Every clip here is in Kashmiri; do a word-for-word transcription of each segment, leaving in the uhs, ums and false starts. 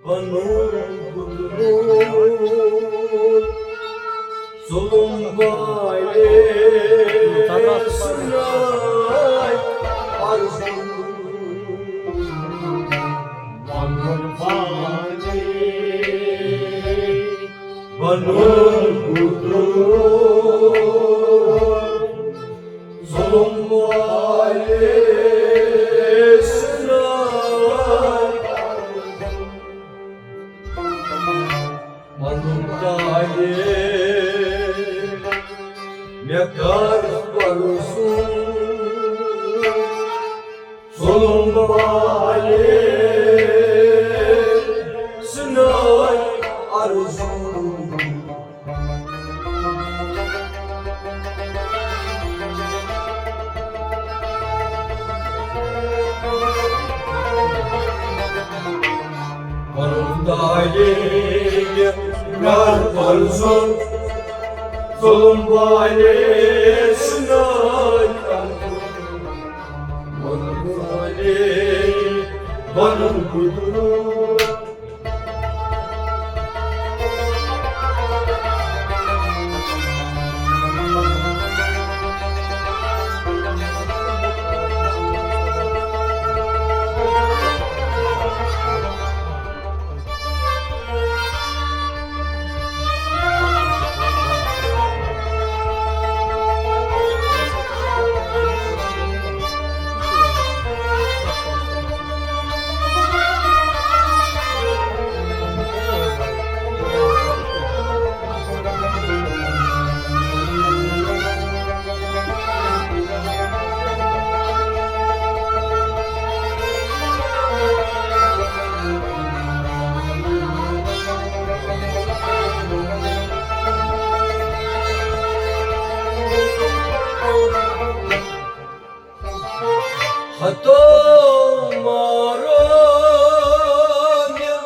پنُن قدرت ظلم والے سناے عرض۔ پنُن قدرت ظلم والے سناے عرض۔ پنُن تاج مےٚ کر پرزُن، ظلم والے سناے عرض۔ پنُن تاج مےٚ کر پرزُن، ظلم والے سناے عرض۔ پنُن تاج پنُن قدرت ہتو مارو مےٚ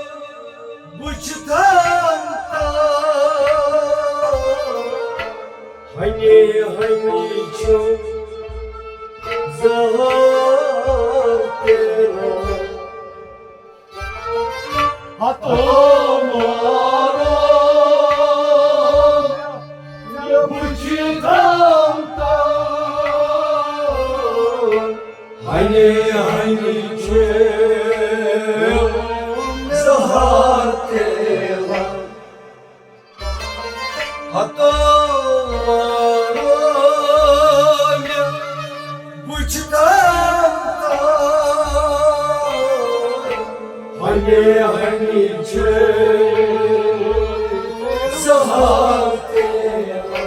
بُچھِ تھن تام۔ ہنی ہنی چھُ زہر تیرا۔ ہتو مارو مےٚ بُچھِ تھن تام۔ ہنی ہنی چھُ زہر تیرا۔ ہتو مارو مےٚ بُچھِ تھن تام۔ ہنی ہنی چھُ زہر تیرا۔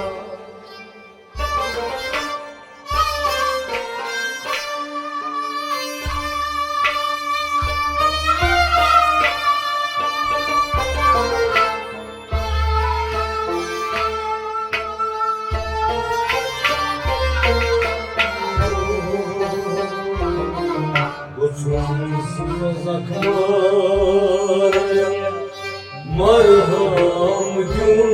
گوٚژھُم زخمن مرہم دیُن۔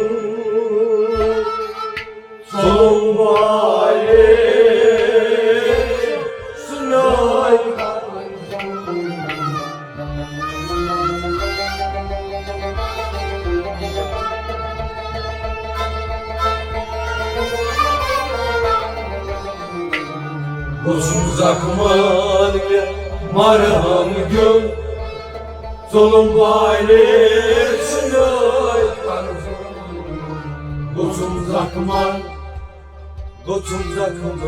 ظلم والے سناے۔ گوٚژھُم زخمن مےٚ مرہم دیُن، ظلم والے سناے۔ گوٚژھُم زخمن گوٚژھُم زخمن،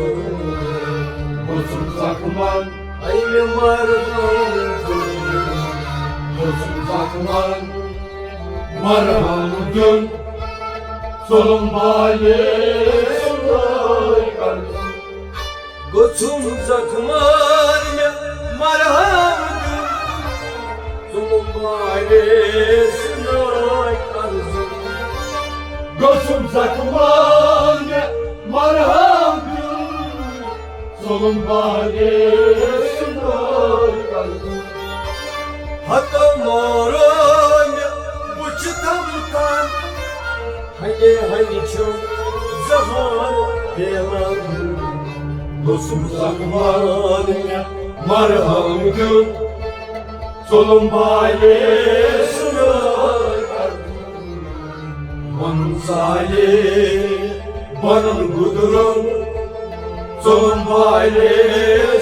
گوٚژھُم زخمن، اے مےٚ مرہم دیُن۔ گوٚژھُم زخمن مرہم دیُن، ظلم والے سناے۔ گوٚژھُم زخمن مےٚ مرہم دیُن، ظلم والے سناے عرض۔ گوٚژھُم زخمن مےٚ مرہم دیُن، ظلم والے سناے عرض۔ ہتو مارو مےٚ بُچھِ تھن تام، ہنے ہنہِ چھُ زہر پھیلان۔ گوٚژھُم زخمن مےٚ مرہم دیُن، ظلم والے سالے پنُن گُدرُن، ژوٚلُم بالے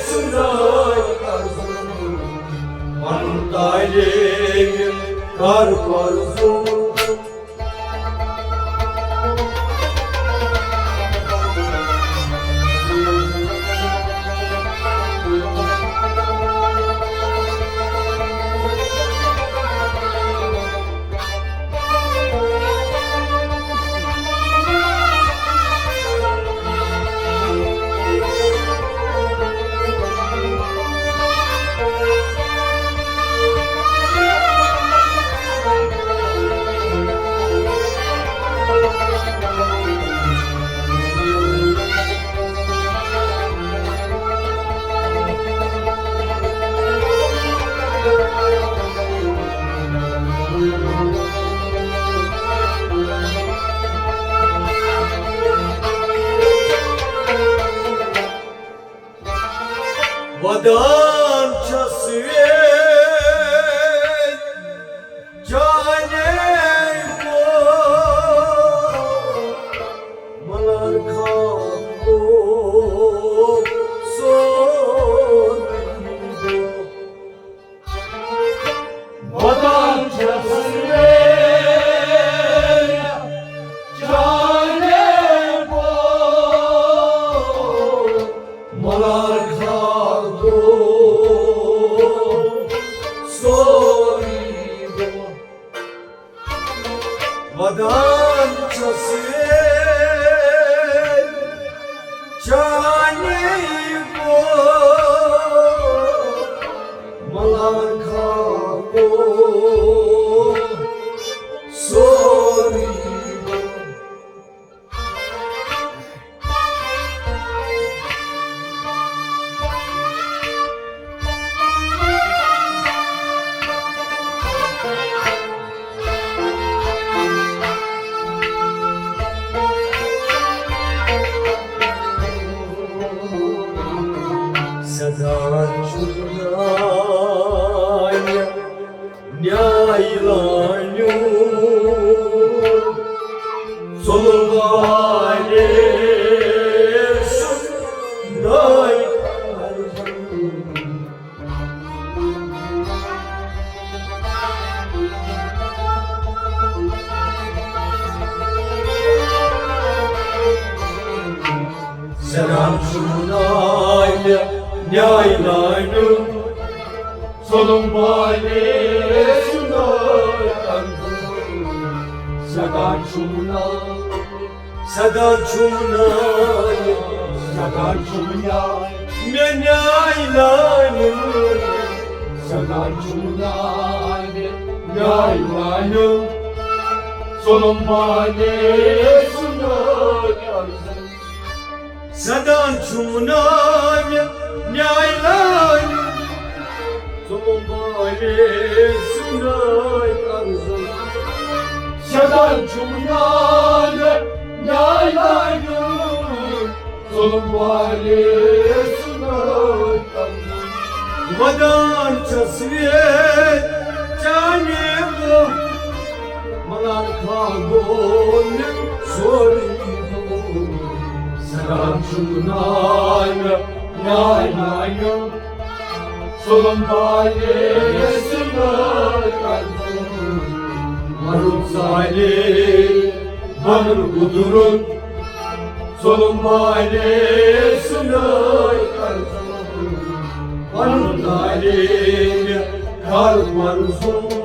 سُنٛدے قرضُن، پنُن تعلیمہِ کر پرزُن۔ ودان چھس وے جانے کو ملار خان کو سو ودان چھس وے جانے کو ملار خان کو سوری گو۔ ودان چھس وے جانے کو ملار خان کو سوری گو۔ سدا چھُ نیاے لانیُن ظلم والے سُنٛد ناے۔ سلام چھُ ناے مےٚ نیاے لانیُن ظلم والے سُنٛد ناے۔ سلام چھُ ناے سدا چھُم ناے، سدا چھُم ناے، مےٚ نیاے لانہِ۔ سدا چھُم ناے، مےٚ نیاے لانہِ۔ ظلم والے سُنٛد ناے۔ سدا چھُم ناے، مےٚ نیاے لانہِ۔ ظلم والے سُنٛد ناے۔ سدا چھُم ناے، مےٚ نیاے لانہِ۔ ظلم والے سُنٛد ناے۔ ودان چھس وے چانے بہٕ ملار خان گوٚو مےٚ سورُے۔ سدا چھُم ناے، مےٚ نیاے لانہِ۔ ظلم والے سُنٛد ناے۔ ورُن سالے بنُن گُدرُن۔ ظلم والے سُنٛد ناے۔ ورُن سالے کر ورُن ظلم۔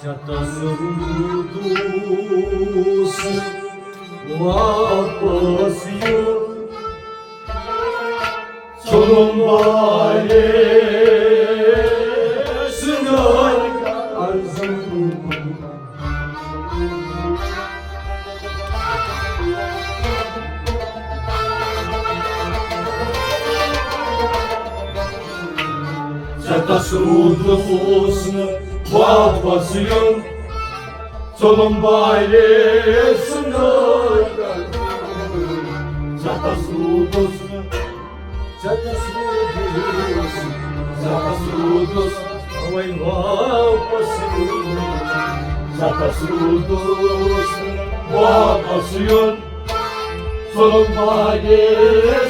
ژےٚ تس روٗدُس واپس یُن۔ ژوٚلُم بالہِ سٕنٛدۍ عرضن۔ ژےٚ تس روٗدُس نہٕ واپس یُن۔ ژوٚلُم بالہِ سٕنٛدۍ عرضن۔ ژےٚ تس روٗدُس نہٕ ژےٚ تس روٗدُس، ژےٚ تس روٗدُس وۄنۍ واپس یُن۔ ژےٚ تس روٗدُس واپس یُن۔ ژوٚلُم بالہِ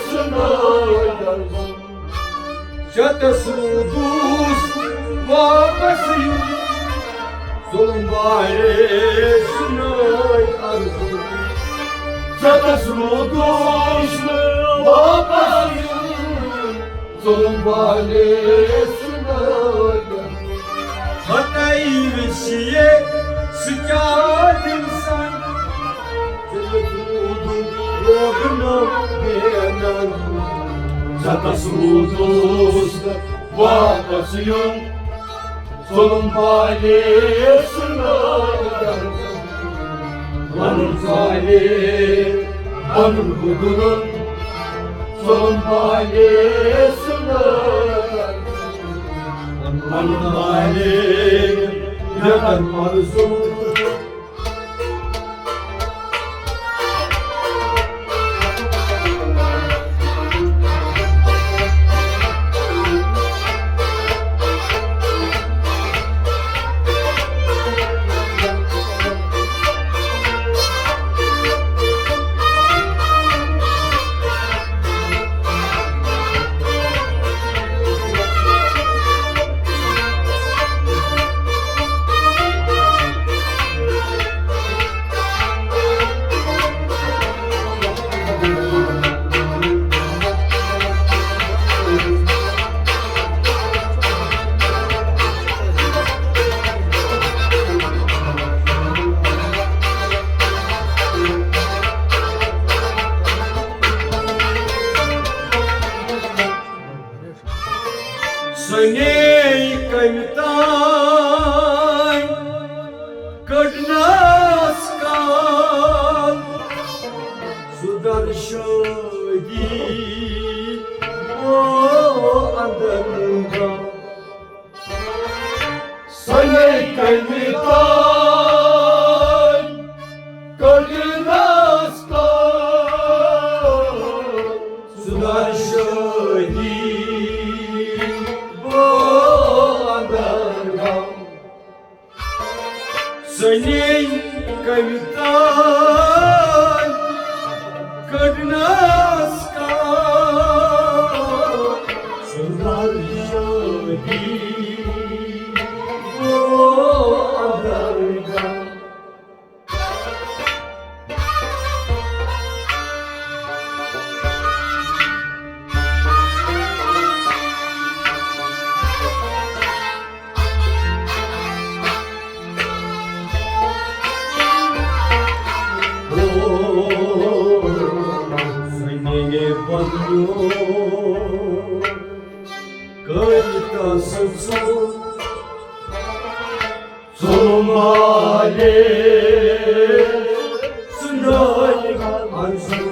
سٕنٛدۍ عرضن۔ ژےٚ تس روٗدُس واپس یُن۔ ژوٚلُم بالہِ سٕنٛدۍ عرضن۔ ژےٚ تس روٗدُس واپس یُن۔ ژوٚلُم بالہِ سٕنٛدۍ عرضن۔ ہتائی ویشیے سُہ کیٛاہ دِنسن؟ ژےٚ تس روٗدُس واپس یُن۔ ژوٚلُم بالہِ سٕنٛدۍ عرضن۔ وَنُن ژالہِ، وَنُن گُگُرُن۔ ژوٚلُم بالہِ سٕنٛدۍ عرضن۔ وَنُن بالہِ، مےٚ کر پرزُن۔ سنے کمہِ تام کٔڑنس کال، سُہ در شٲدی او اندر گام۔ سنے کمہِ تام کٔڑنس کال، سُہ در شٲدی او اندر گام۔ سنے کمہِ تام کٔڑنس کال، سُہ در شٲدی او اندر گام۔ سنے پنُن کٔرۍ تس ژوٚل۔ ژوٚلُم بالہِ سٕنٛدۍ عرضن۔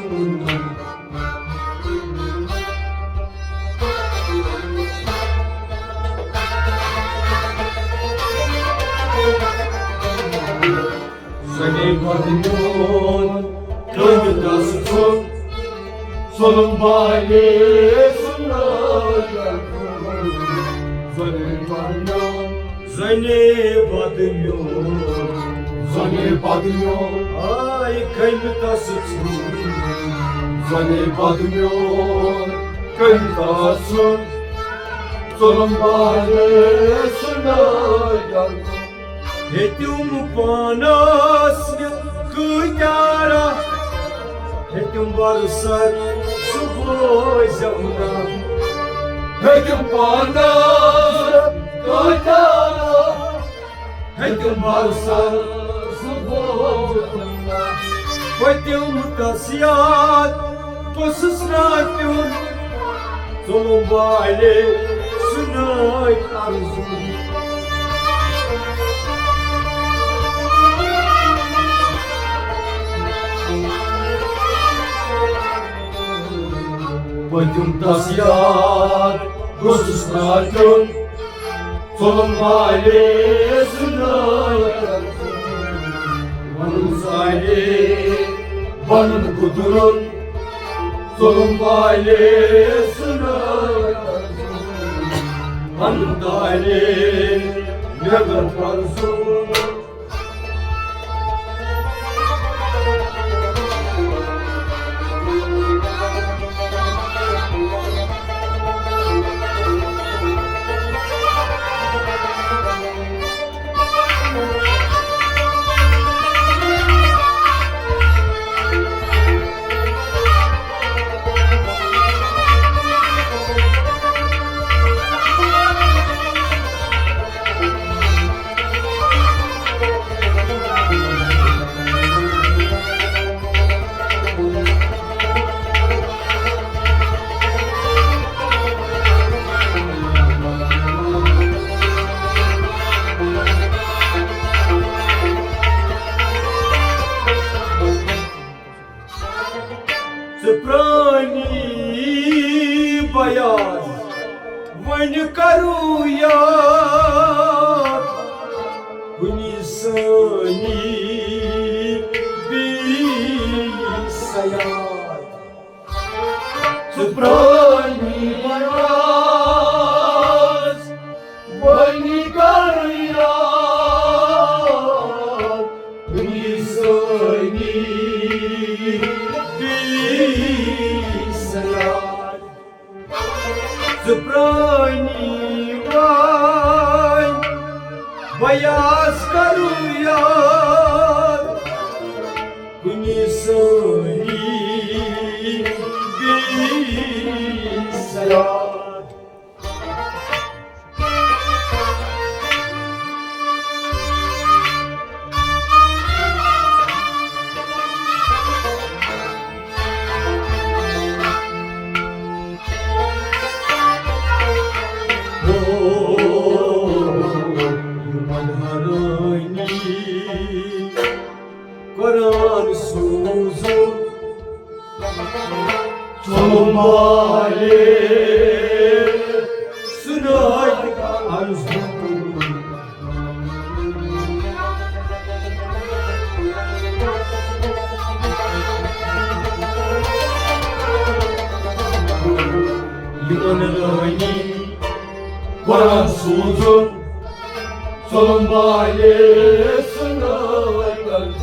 سنے پنُن کٔرۍ تس ژوٚل۔ ژوٚلُم بالہِ سٕنٛدۍ عرضن۔ سنے پنُن زنے بد میون، زنے بد میون۔ آے کمہِ تس ژوٚل۔ زنے بد میون، کمہِ تس ژوٚل۔ ژوٚلُم بالہِ سٕنٛدۍ عرضن۔ ہیٚتِم پانس مےٚ کۭتیٛاہ راہ، ہیٚتِم برسر سُہ بوزٮ۪و نا۔ ہیٚتِم پانس ہیٚتِم باسان سُہ بوزُن۔ پٔتِم تس یاد گوٚژھُس نہٕ پیوٚن، ژوٚلُم والے سُہ نٲے ارزُن۔ پٔتِم تس یاد گوٚژھُس نہٕ پیوٚن، ژوٚلُم والے سُہ نٲے۔ وَنُن زانہِ پَنُن گُزرُن، ژوٚلُم والے سُہ نٲے۔ وَنُن زانہِ مےٚ کر پَرزُن۔ ژٕ پرٛانی بیاض، وۄنۍ کرو یاد کُنہِ سٲنی بیٚیہِ سیاد۔ ژٕ پرٛانی بیاض، وۄنۍ کر یاد کُنہِ سٲنی بیٚیہِ سیاد۔ ژٕ پرٛانی وۄنۍ بیاض کرو یاد کُنہِ سٲنی بیٚیہِ سیاد۔ قرآن سوزو ژوٚلُم والے سُنٛد عرض۔ یِمن رٲنی قرآن سوزُن، ژوٚلُم والے سُنٛد عرض۔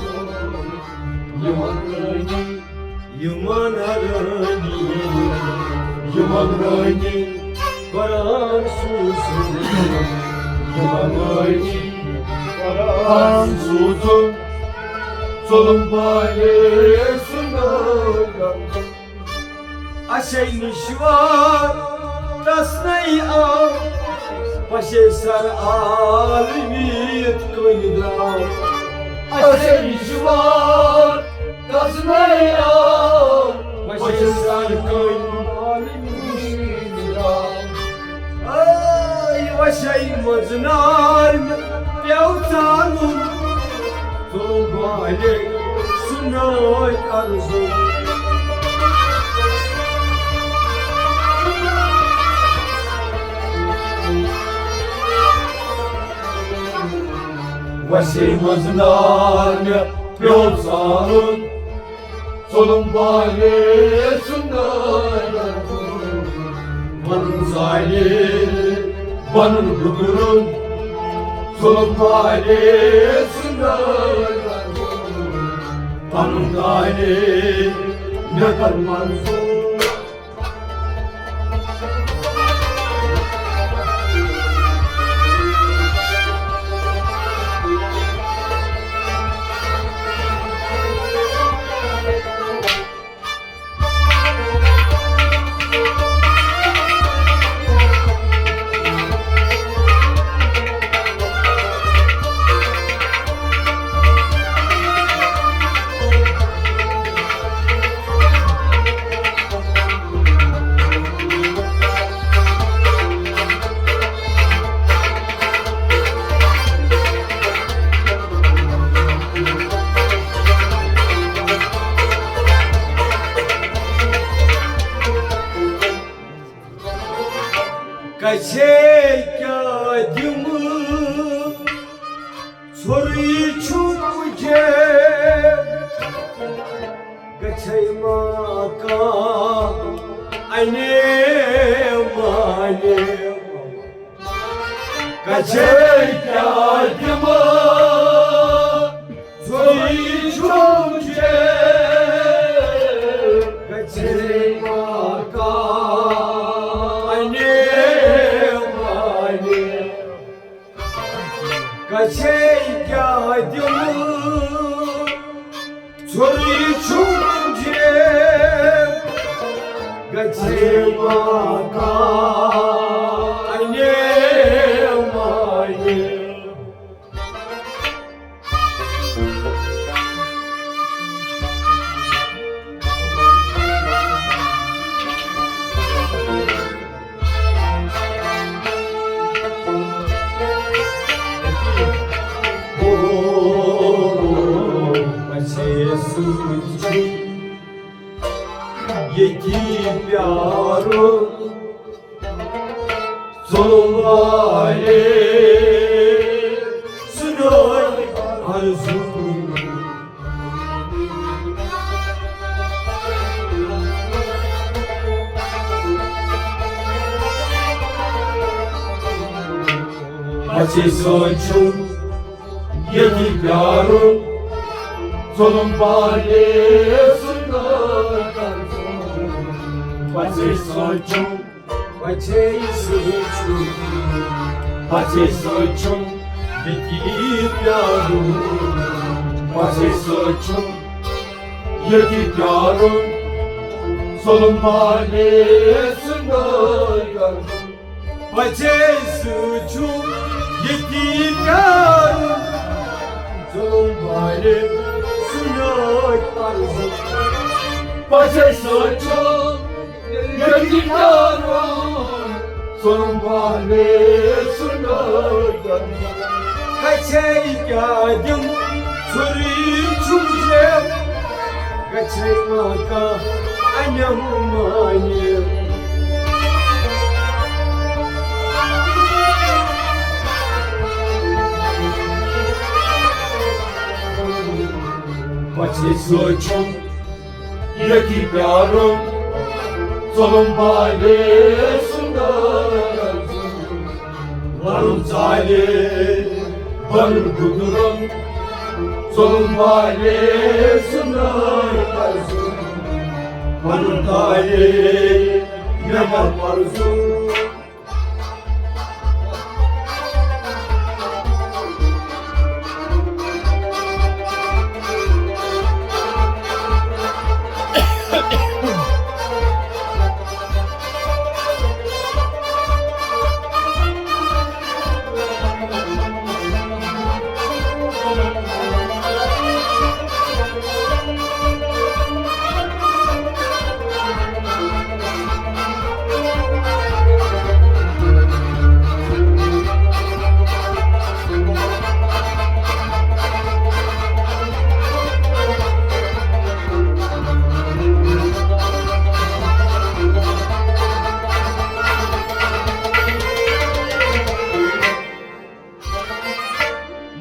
یِمن رٲنی یِمن رٲنی، یِمن رٲنی قرآن سوزُن۔ یِمن رٲنی قرآن سوزُن، ژوٚلُم والے سُنٛد عرض۔ اَسے نِش وار تسنے آو، پشے سر عالمی یِتھ کٔنۍ درٛاو۔ اَسے نِش وار تسنے آو، پشے سر کٔنۍ عالمی یِتھ کٔنۍ درٛاو۔ اے وشے منٛز نار مےٚ پیوٚو ژانُن، ژوٚلُم والے سُنٛد عرض۔ وشے منٛز نار مےٚ پیوٚو ژانُن، ژوٚلُم والے سُنٛد عرض۔ وَنُن زانہِ پَنُن گُزرُن، ژوٚلُم والے سُنٛد عرض۔ وَنُن زانہِ مےٚ کر منظوٗر۔ چھے ما کانٛہہ انے مانے۔ کژھے کیٛاہ دِمہٕ، ژھوٚرُے چھُم چیٚے۔ کژھے ما کانٛہہ انے مانے۔ کژھے کیٛاہ دِمہٕ، ژھوٚرُے چھُم چیٚے۔ کژھے ما کانٛہہ انے مانے۔ پژھے سۭتۍ چھُ ییٚتی پیارُن۔ ظلم والے سُنٛد آرزو۔ پژھے سۭتۍ چھُم ییٚتہِ پیارُن۔ ظلم والے سُنٛد آرزو۔ پژھے سۭتۍ چھُم پژھے سۭتۍ چھُم، پژھے سۭتۍ چھُم ییٚتی پیارُن۔ پژھے سۭتۍ چھُم ییٚتی پیارُن۔ ظلم والے سُنٛد آرزو۔ پژھے سۭتۍ چھُم ییٚتی پیارُن۔ ظلم والے سُنٛد آرزو۔ پژھے سۭتۍ چھُم ییٚتہِ پیارُن۔ ظلم والے سُنٛد آرزو۔ کژھے کیٛاہ دِمہٕ، ژھوٚرُے چھُم چیٚے۔ کژھے ما کانٛہہ انے مانے۔ پژھے سۭتۍ چھُم ییٚتی پیارُن۔ ظلم والے سُنٛد آرزو۔ وَنُن ژالے، وَنُن گُدرَن، ژوٚلُم والے سُنٛد آرزو۔ وَنُن ژالے، مےٚ کَر پَرزُن۔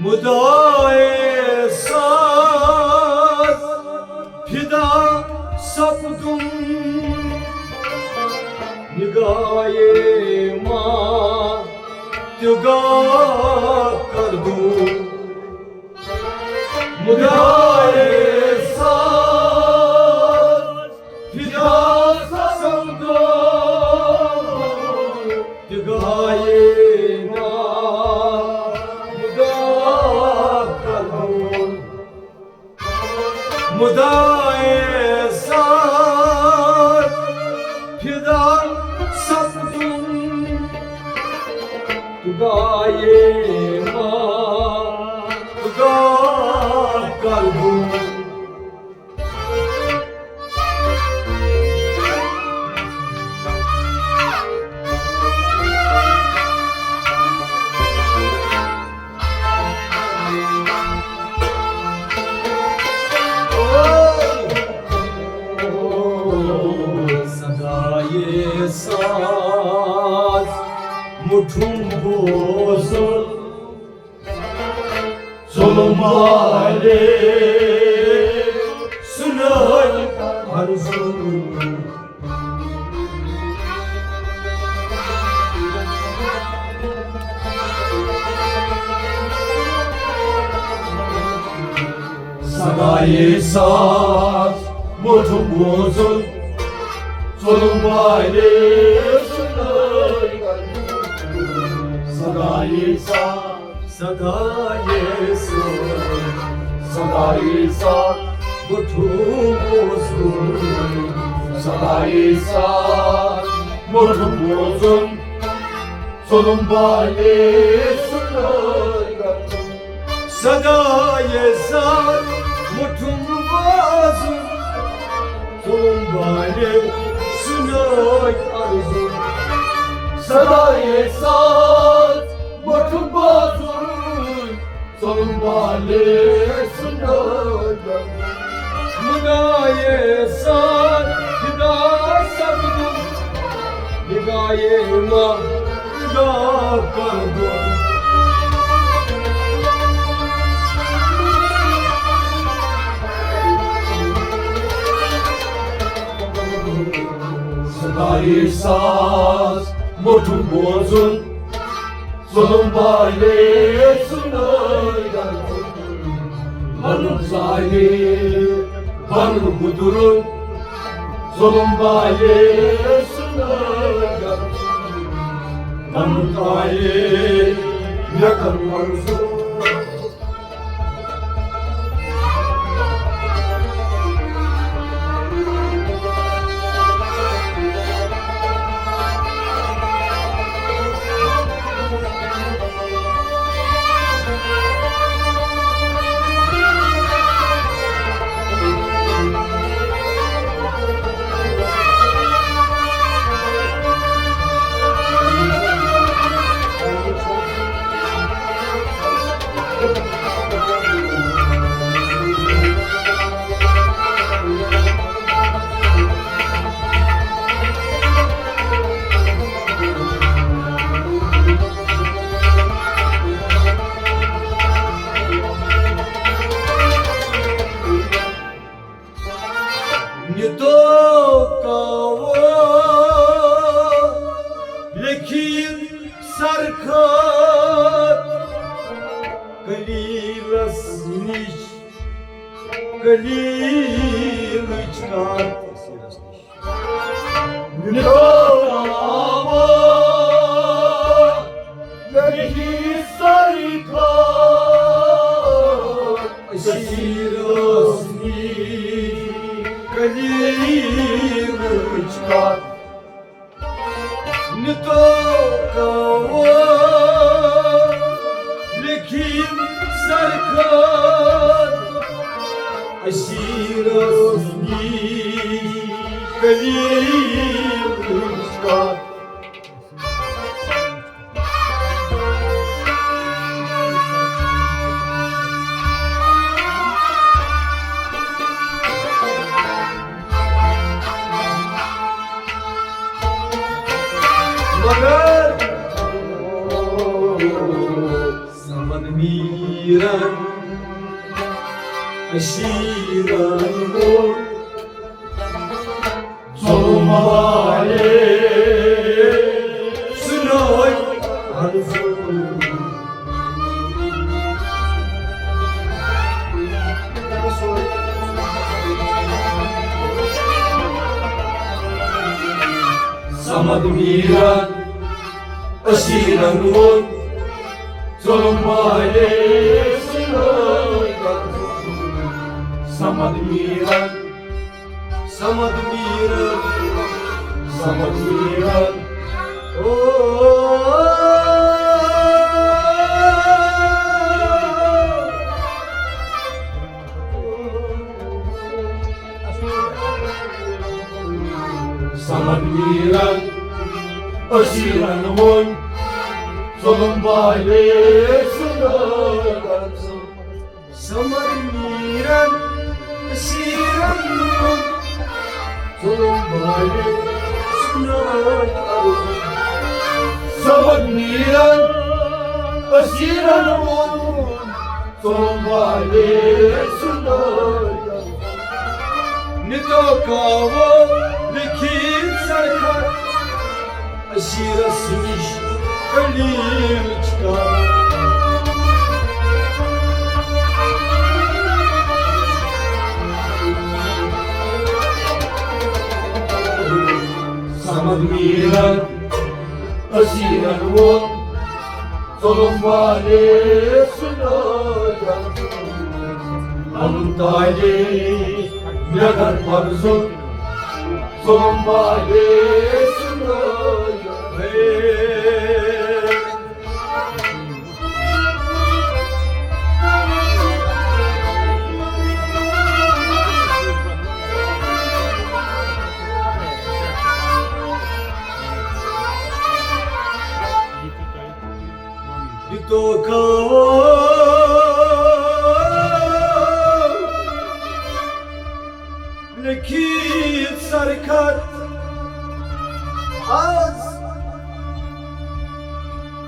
مُدایے ساز فدا سپدُم، نگاہے ما تگاہ کردُم۔ مُدایے ساز فدا سپدُم، تگاہے ما تگاہ کردُم۔ مُدایے ساز فدا سپدُم، تگاہے ما تگاہ کردُم۔ صدایے ساز مُٹھُم بوزُن۔ ظُلُم والے سُنٛد صدایے ساز موٚٹھُم بوزُن، ظلم والے سُنٛدے۔ صدایے ساز، صدایے ساز، صدایے ساز موٚٹھُم بوزُن، صدایے ساز موٚٹھُم بوزُن، ظلم والے سُنٛدے۔ صدایے ساز موٚٹھُم بوزُن، ظلم والے سُنٛدے۔ صدایے ساز موٚٹھُم بوزُن، ظلم والے سُنٛدے۔ خدایے ساز فدا سپدُن، خدایے ما خدا پردُن۔ صدایے ساز موٚٹھُم بوزُن، ظلم والے سُنٛدے۔ پنُن زاہد، پنُن بُزرگ، ظلم والے سُنٛدے۔ پنُن تالے مےٚ کر منظور۔ نِتو کاوو لیکھِتھ سرخط کلیلس نِش، کلیلٕچ کتھ۔ نِتو کاوو لیکھِتھ سرخط کلیلس نِش، کلیلٕچ کتھ۔ نِتو کاوو لیکھِتھ سرخط اسیرس نِش، کلیلٕچ کتھ۔ مگر صمد میرن اسیرن ووٚن، ظلم والے سُنٛدے۔ صمد میرن اسیرن ووٚن، ظلم والے سُنٛدے۔ صمد میرن، صمد میرن، صمد میرن۔ او، صمد میرن اسیرن ووٚن، ظلم والے سُنٛدے۔ صمد میرن اسیرن ووٚن، ظلم والے سُنٛدے۔ صمد میرن اسیرن ووٚن، ظلم والے سُنٛدے۔ تو کاوو لیکھِتھ سرخط، اسیرس نِش قلیلٕچ کتھ۔ صمد میرن اسیرن ووٚن، ظلم والے سُنٛد پنُن تالے مےٚ گھر پرزُن، ظلم والے سُنٛد۔ یہِ تو کاو لیکھِتھ سرخط، از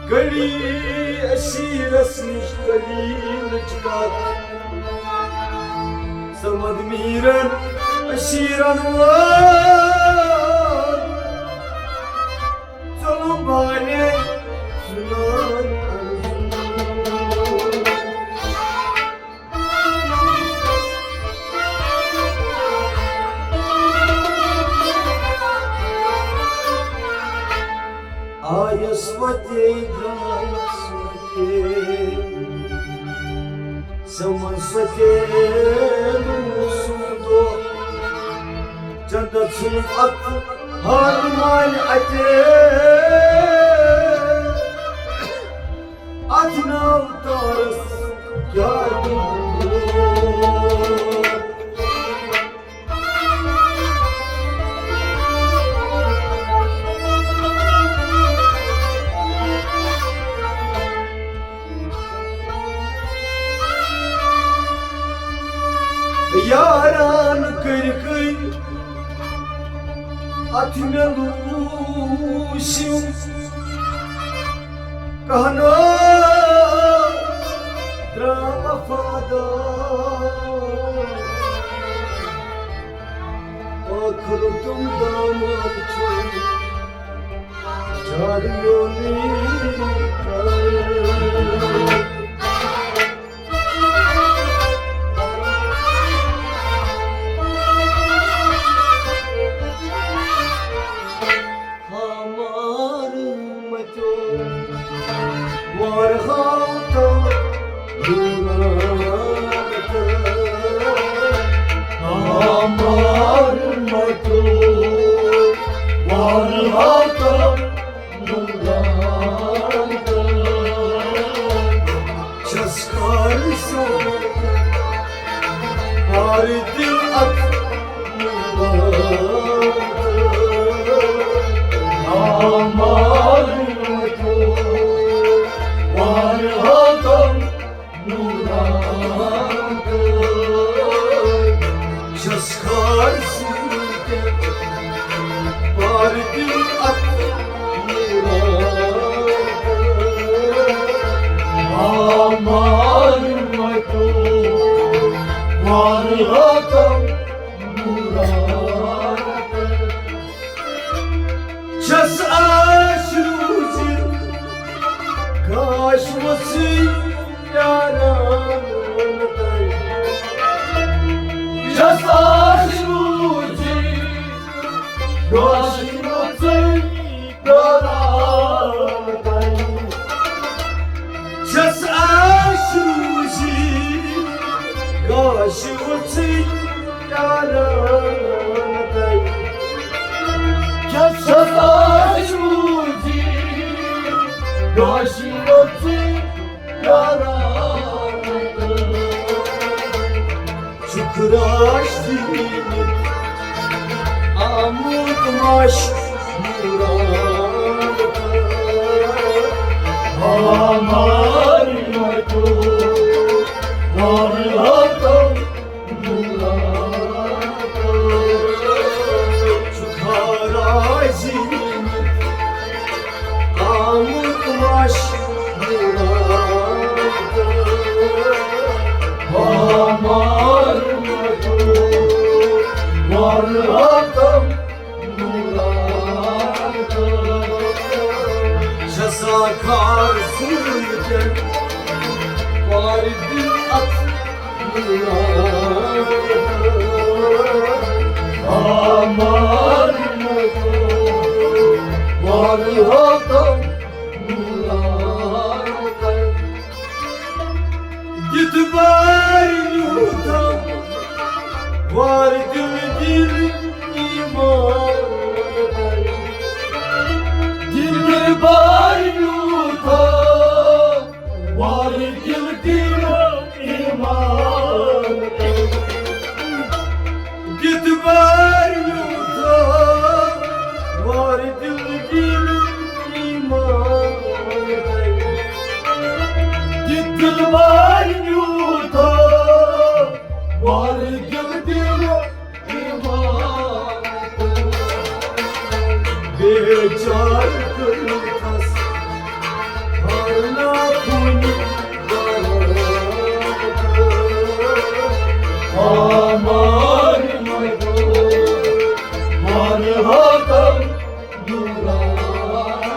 کڑی اسیرس نِش قلیلٕچ کتھ۔ صمد میرن اسیرن ووٚن، ظلم والے سُنٛد۔ آیس وتے، درٛایس وتے، سمس وتے، لوٗسُم دۄہ۔ چندس ژھُن اتھ ہارٕ مالہِ اتے، اتھ ناو تارس کیٛاہ دِمہٕ؟ یاران کٔرۍ کٔرۍ اتھ مےٚ لوٗسِم، کہنو درٛاو وفادار۔ ٲخرُک دامن چھُ جھاڑ میونٕے۔ ہامار متیو وارہاو تم دوران۔ ہامار متیو وارہاو تم دوران۔ چھس کار سو پار دل اتھ ہامار متیو وارہاو تم نوران۔ چھس کار سۭتۍ پار دِل اتھ نوران۔ ہامار متیو وارہاو تم نوران۔ چھس آش روٗزِتھ گاش وژھٕے پیاران تۄہہِ۔ چھس آش روٗزِتھ گاش وژھٕے پیاران تۄہہِ۔ چھس آش روٗزِتھ گاش وژھٕے پیاران تۄہہِ۔ چھس آش روٗزِتھ گاش وژھٕے پیاران تۄہہِ۔ چھُکھ راش دِنہِ آمُت ماش نوران۔ ہامار متیو وارہاو تم نوران۔ چھُکھ راش دِنہِ آمُت ماش نوران۔ ہامار متیو وارِ دِل اَتھ آمار مَتو، وارِ ہاتم نوران۔ دِتھ بار یوٗتاہ، وارِ دِل دِل ایمان۔ دِتھ بار یوٗتاہ، وارِ دِل دِل ایمان۔ دِتھ بار یوٗتاہ، وارِ دِل دِل ایمان۔ دِتھ بار یوٗتاہ، وارِ دِل دِل ایمان۔ بیچارٕ کٔرِتھ ہرنا کُنہِ آمار مَتو، وارِ ہاتم نوران۔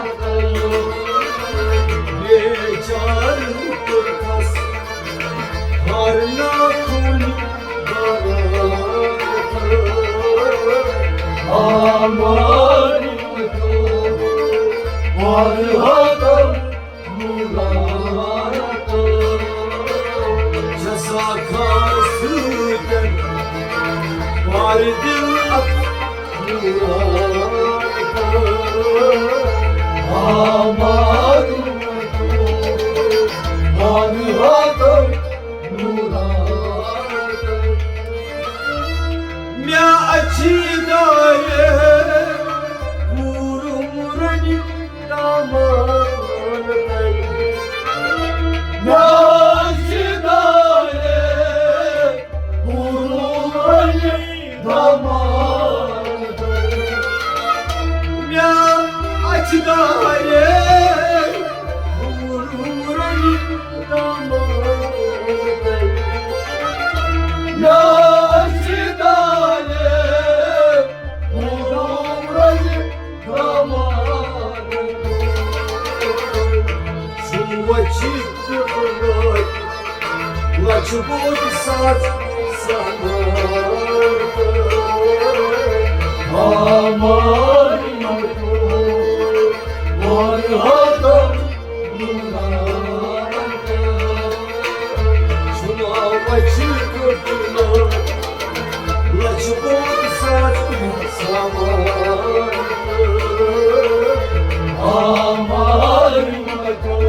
بیچارٕ کٔرِتھ ہرنا کُنہِ آمار مَتو، وارِ ہاتم نوران۔ چھسا خار سۭتۍ، وارِ دِل اَتھ آمار مَتو، وارِ ہاتم نوران۔ مےٚ اَچھِ دارِ پوٗرٕ رٔنِتھ دامان تَلہِ۔ مےٚ اَچھِ دارِ پوٗرٕ رٔنِتھ دامان تَلہِ۔ مےٚ اَچھِ دارِ پوٗرٕ رٔنِتھ دامان تَلہِ۔ مےٚ اَچھِ دارِ پوٗرٕ رٔنِتھ دامان۔ سونچ تہٕ لچھ بوٚد ساز سامان۔ آمار مَتو، وارِ ہاتم نوران۔ چھُنا وَچہِ کٔٹلہٕ لَچھِ بوٚد ساز سامان۔ آمار مَتو،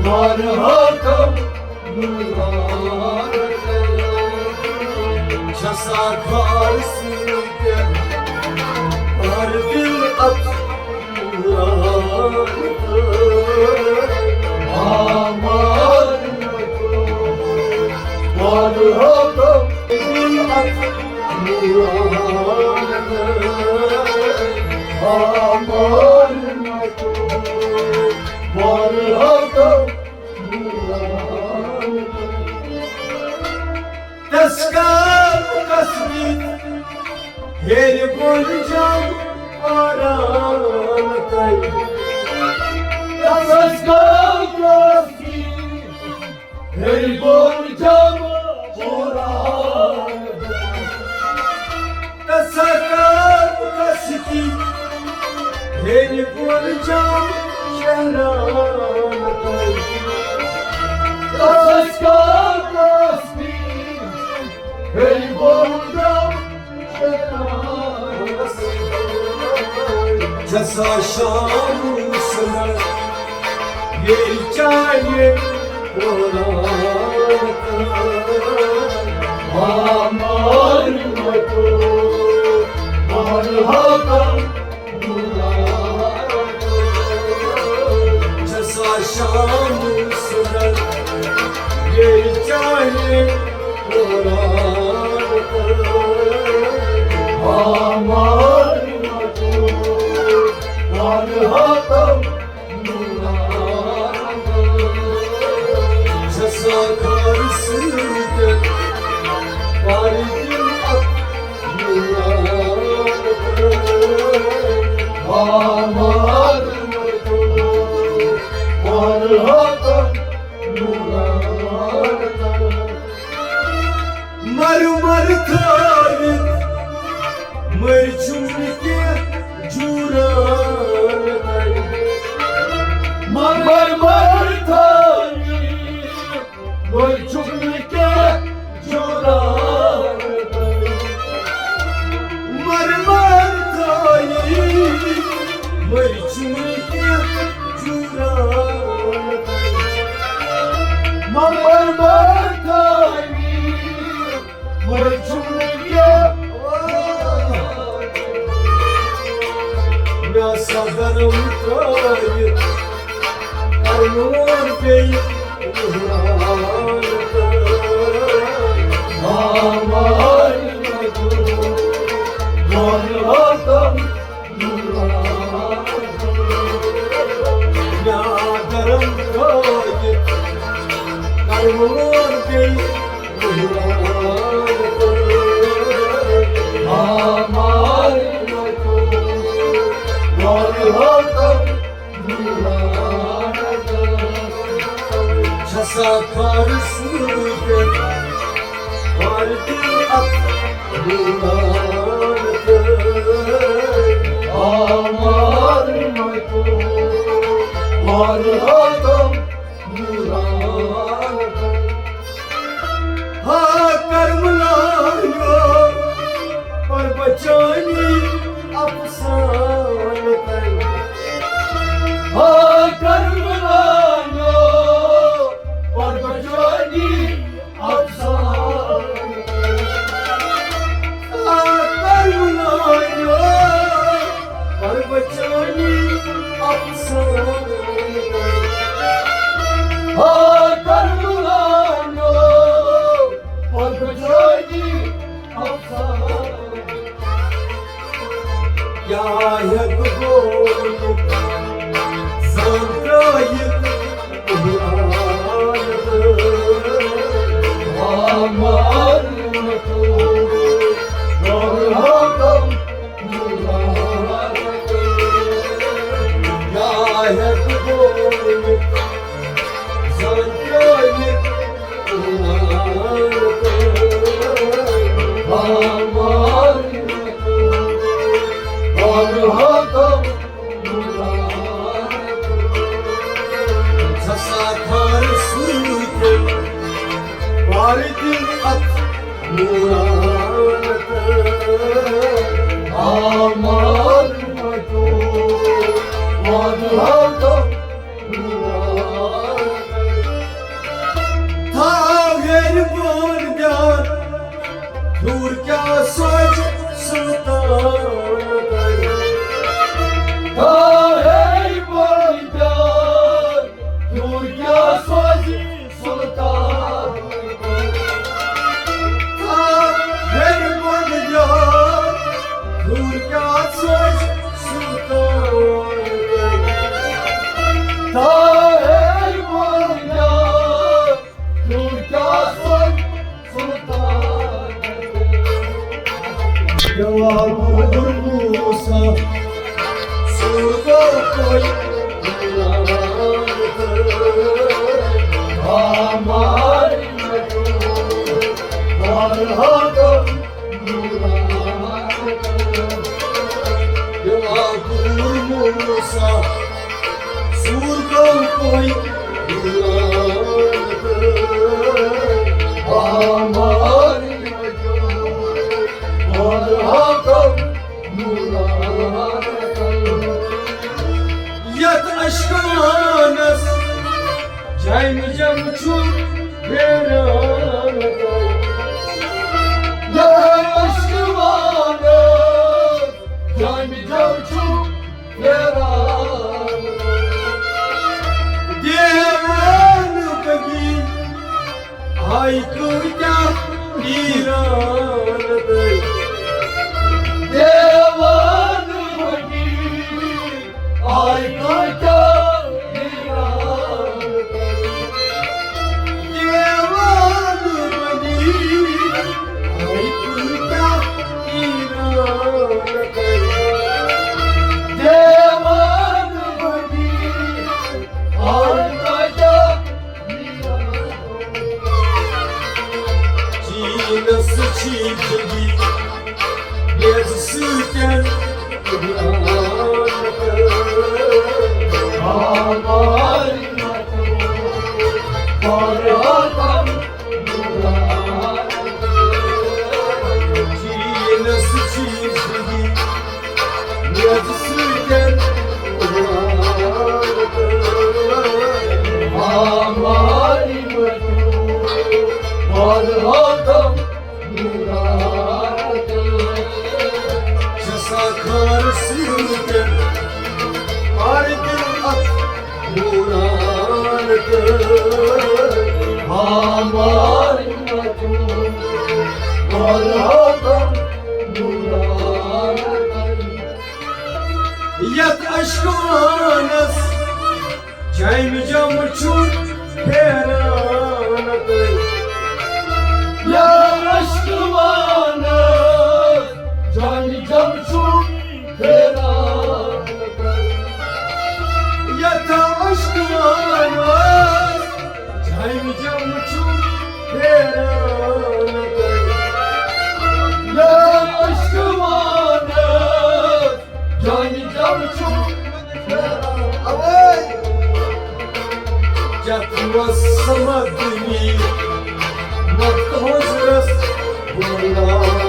وارِ ہاتم نوران۔ چھسا خار سۭتۍ ہر دِل اَتھ آمار مَتو، وارِ ہاتم دِل اَتھ آمار مَتو، وارِ ہاتم تسکار کسبی ہیرِ بۄن جام آرام تَلہِ۔ تسکار کسبی ہیرِ بۄن جام آرام تَلہِ۔ تسکار کسبی ہیرِ بۄن جام شہرام تَلہِ۔ تسکار کسبی ہیرِ بۄن جام شہرام۔ چھسا شام سنر ییٚلہِ چانہِ قرآن آمار مَتو، آمار ہاتم چھسا شام سنر ییٚلہِ چانہِ قرآن آمار مَتو، آمار ہاتم چھسا خار سۭتۍ پارِ دِل اَتھ آمار مَتو، آمار مر مر تھٲوِتھ مٔرۍ چھُم نہٕ کینٛہہ جوٗران۔ مر مر تھٲوِتھ مٔرۍ چھُم نہٕ کینٛہہ جوٗران۔ مر مر تھٲوِتھ مٔرۍ چھُم نہٕ کینٛہہ جوٗران۔ مر مر تھٲوِتھ مٔرۍ چھُم نہٕ کینٛہہ۔ مےٚ ہسا گرم ترٲوِتھ کرنون بیٚیہِ وُہران تہٕ آمال مےٚ گوٚو دۄن راتن وُہران۔ مےٚ گرم ترٲوِتھ کرنون بیٚیہِ وُہران تہٕ آمال مےٚ گوٚو دۄن راتن چھسا خار سۭتۍ وردی اکھ بُلان تہٕ آمار متو وارٕ آدم بُلان۔ ہا کرملانیو پر بچانی افسانہٕ تۄہہِ۔ ہا کرملانیو پر بچانی افسانہٕ۔ ہا کرملانیو پر بچانی افسانہٕ۔ ہا کرملانیو پر بچانی افسانہٕ۔ کیٛاہ ہٮ۪کہٕ بہٕ ؤنِتھ؟ زانٛہہ ترٛٲیِتھ قرآن تہٕ آمال مےٚ گوٚو دۄن راتن بُلان تہٕ کیٛاہ ہٮ۪کہٕ بہٕ ؤنِتھ؟ زانٛہہ ترٛٲیِتھ قرآن تہٕ آمال مےٚ گوٚو دۄن راتن بُلان۔ چھسا خار سۭتۍ وردی اکھ بُلان تہٕ آمال مےٚ گوٚو دۄن راتن بُلان۔ تھاو ہیٚرِ بۄن دیان، ہیوٚر کیٛاہ سوزِ سُلطان۔ تھاو ہیٚرِ بۄن دیان، ہیوٚر کیٛاہ سوزِ سُلطان۔ تھاو ہیٚرِ بۄن دیان، ہیوٚر کیٛاہ سوزِ سُلطان۔ تھاو ہیٚرِ بۄن دیان، ہیوٚر کیٛاہ سوزِ سُلطان۔ جواب موسیٰ سوزو کوئی آمال مےٚ گوٚو دۄن راتن بُلان تہٕ آمال موسیٰ سوزو کوئی آمال مےٚ گوٚو دۄن راتن بُلان۔ یتھ اشکوانس جمہِ جم چھُ پھیران۔ یتھ اشکوانس جمہِ جم چھُ پھیران۔ دیوان بگی ہاے کۭتیاہ حیران تہٕ دیوان بنی۔ ہاے کۭتیاہ حیران تہٕ دیوان بنی۔ ہاے کۭتیاہ حیران تہٕ دیوان بنی۔ ہاے کۭتیاہ جیٖنَس چیٖز یہِ میٚژِ سۭتۍ۔ ہماری مجنون، اور ہو تم چھِ سا خار سۭتۍ، اور دِل اَتھ نوران تہٕ ہماری مجنون، اور ہو تم نوران تہٕ۔ یتھ عشقہٕ وانس جمہِ جمہِ چھُ پھیران تہٕ۔ یتھ عشقہٕ وانس جمہِ جمہِ چھُ پھیران تہٕ۔ یتھ عشقہٕ وانس جمہِ جمہِ چھُ پھیران تہٕ۔ یتھ عشقہٕ وانس جانہِ جم چھُ۔ اوے! چتھ وس سمدنی مت حضرس بولان۔